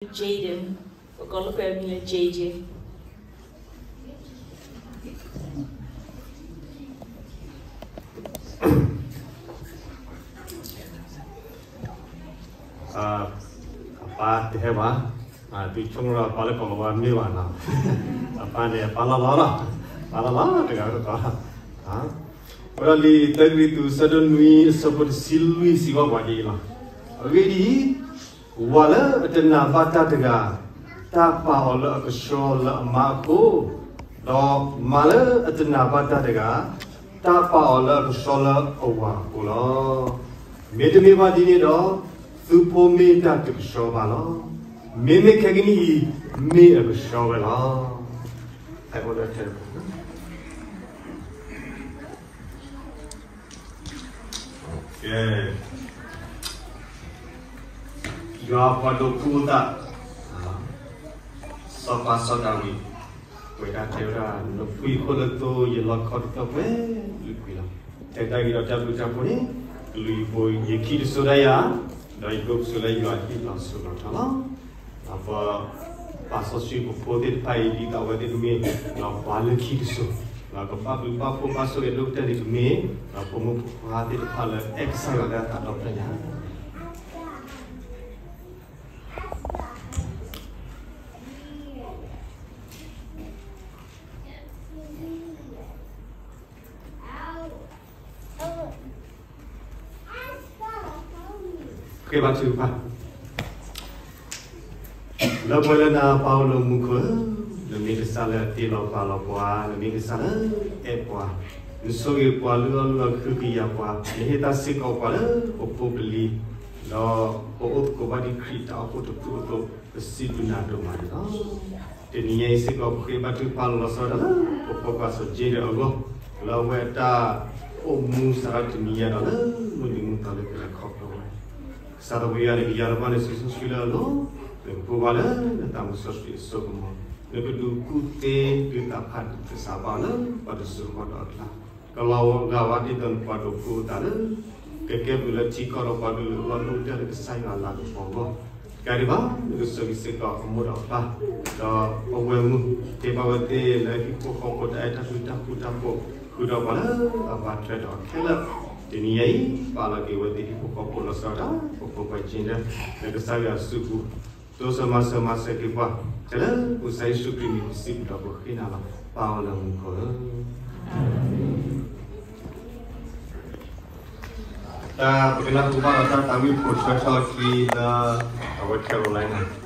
Jaden, ပကိးလၢကွဲမံၤလၢ Jaden. အပၢ်တဟဲဘၣ်, သုဆိကမိၣ်ဒီးအပၢ်လၢကီၢ်လီၤဝါမ့ၢ်ဘၣ်နီၤ, အပၢ်န့ၣ်ပၢ်လီၤလီၤလီၤ, ပၢ်လီၤလီၤတဂၤတကီး, ဝဲဒၣ်လံာ်တၢကရံၣ်သူး အဆၢဒိၣ်နွံ အဆၢဖိတဆံလွံၢ် စံးဘၣ်ပှၤဒ်အံၤလီၤ. အဂ့ၢ်ဒ်အံၤ, ပှၤလၢအတနာ်ဘၣ်တၢ်တဂၤ, တၢ်ပာ်အီၤလၢအကဆှီလၢအမါအဃိ, ဒီးမါလၢအတနာ်ဘၣ်တၢ်တဂၤ, တၢ်ပာ်အီၤလၢအကဆှီလၢအဝၤအဃိလီၤ. မ့တမ့ၢ်ဘၣ်ဒ်န့ၣ်ဒီး, သုဖိမ့ၢ်တၢ်တကဆှီဘၣ်လီၤ. မ့မ့ၢ်ခဲကနံၣ်အံၤ, မ့ၢ်အကဆှီဝဲလီၤ. ကဲ, ယွၤပှၤဒိးကူအသး, စီၤပၤစီၤဒၤဝံး, ပဝဲဒၣ်တဲဝဲဒၣ် နဖှံခိၣ်လၢသိ ယလီခီဒ်သိးပှဲၤလွံၢ်ကွံာ်လီၤ. တဲတၢ်ဂ့ၤဒီးတၢ်ဘျုးတၢ်ဖှိၣ်န့ၣ်, ကလုၢ်ယဖိယခံတစိၤဒၣ်ယၤ, ဒီးယဒိးကဆိးလၢယွၤဟ့ၣ်လီၤစိၤလီၤထီလီၤ. ပပာ်စီဆှံပဖိသ့ၣ်တဖၣ်အံၤ ဒ်သိးအဝဲသ့ၣ်ကမ့ၢ် ပှၤလၢခံတစိၤ, ဒီးကဘၣ်ဘျုးဘၣ်ဖှိၣ်ဘၣ်ဆိၣ်ဂ့ၤဒိၣ်ကတၢၢ်န့ၣ်ကမ့ၢ် ဒီးဖိမုၣ်ဖိခွါသ့ၣ်တဖၣ်လၢအဲၣ်ကစၢ်ယွၤလၢအသးဒီဖျၢၣ်ညါ ဃ့ဘါထုကဖၣ်, လၢပှဲၤလၢနၤ ပၢ်အိၣ်လၢမူခိၣ်ဧၢ, နမ့ၢ်ကစၢ်လၢအတ့လီၤပာ်လီၤပှၤ, နမ့ၢ်ကစၢ်လၢအဲၣ်ပှၤ, နဆိၣ်ဂ့ၤပှၤလုၢ်အီၣ်လုၢ်အီ ကဟုကယာ်ပှၤ, နဟ့ၣ်တၢ်စ့ၢ်ကီးပှၤလၢပဖိပလံၤ, ဒီးပအိၣ်သကိးဘၣ်ဒံးခရံာ်တၢ်အိၣ်ဖှိၣ်တဖုအသိး, ပစံးဘျုးနၤဒိၣ်မးန့ၣ်လီၤ. တနံၤညါအံၤစ့ၢ်ကီး ပဃ့ဘါထုကဖၣ်လီၤဆီဒၣ်တၢ်လၢ ပဖိခွါစီၤကၠ့ဒၢးအဂီၢ်, လၢအဝဲအတၢ်အိၣ်မူစးထီၣ်တနံၤညါဒီးလၢမုၢ်နံၤမုၢ်သီလၢကလဲၤခီဖျိဝဲ ကစၢ်သးပှၢ်ယွၤန့ၣ် ကယၤလီၤဘၣ်န့ၣ် စီဆှံလၢအလိၤ, နကပူၤဘၣ်လၢနသးမူစီဆှံအစိကမီၤ, နကဒုးကူၣ်သ့ဒုးသးဖးဒိၣ်ကစၢ်ဘၣ်လၢပှၤတစိၤဃီဒီးအကျါ, ကလီၤဂာ်ဝဲဒ်သိးနပှၤဒိးကူအသးလၢ ကကဲဘျုးလၢထံကီၢ်ဒီးပှၤဒုးလိာ်အဂီၢ် ဒိၣ်ကတၢၢ်လၢကစၢ်ယွၤအလၤကပီၤအဂီၢ်, ကဒံးဘၣ် နကစၢ်ကံစ့ၢ်ကီးအမိၢ်ဒီးအပၢ်, ဒီးအဝဲမုၢ် တ့ဘၣ်ဝဲသ့ၣ်လၢဟံၣ်ဖိဃီဖိ တၢ်အဲၣ်တၢ်ကွံတၢ်ဃူတၢ်ဖိး ဃုာ်ဒီးပှၤလၢအဘၣ်ထွဲဒီးခဲလၢာ်, တနံၤညါအံၤ ပာ်လီၤက့ၤဝဲသ့ၣ်ဟံၣ်ဖိဃီဖိလီၤဆီဒၣ်တၢ် ပဖိခွါကၠ့ဒၢး လၢကစၢ်ယွၤစုပူၤ, တိစၢၤမၤစၢၤမၤစၢၤက့ၤပှၤ, ခဲလၢာ်ပကစၢ်ယ့ၣ်ၡူးခရံာ်မံၤ ပစံးဘျုးဒီးပဃ့နၤလီၤ, ပၢ်အိၣ်လၢမူခိၣ်ဧၢ. တၢ်ပကနၢ်ဟူဘၣ်ဒီးတၢ်သးဝံၣ်ဖိးထွဲထီၣ်အခံလၢ အဝဲ Carolina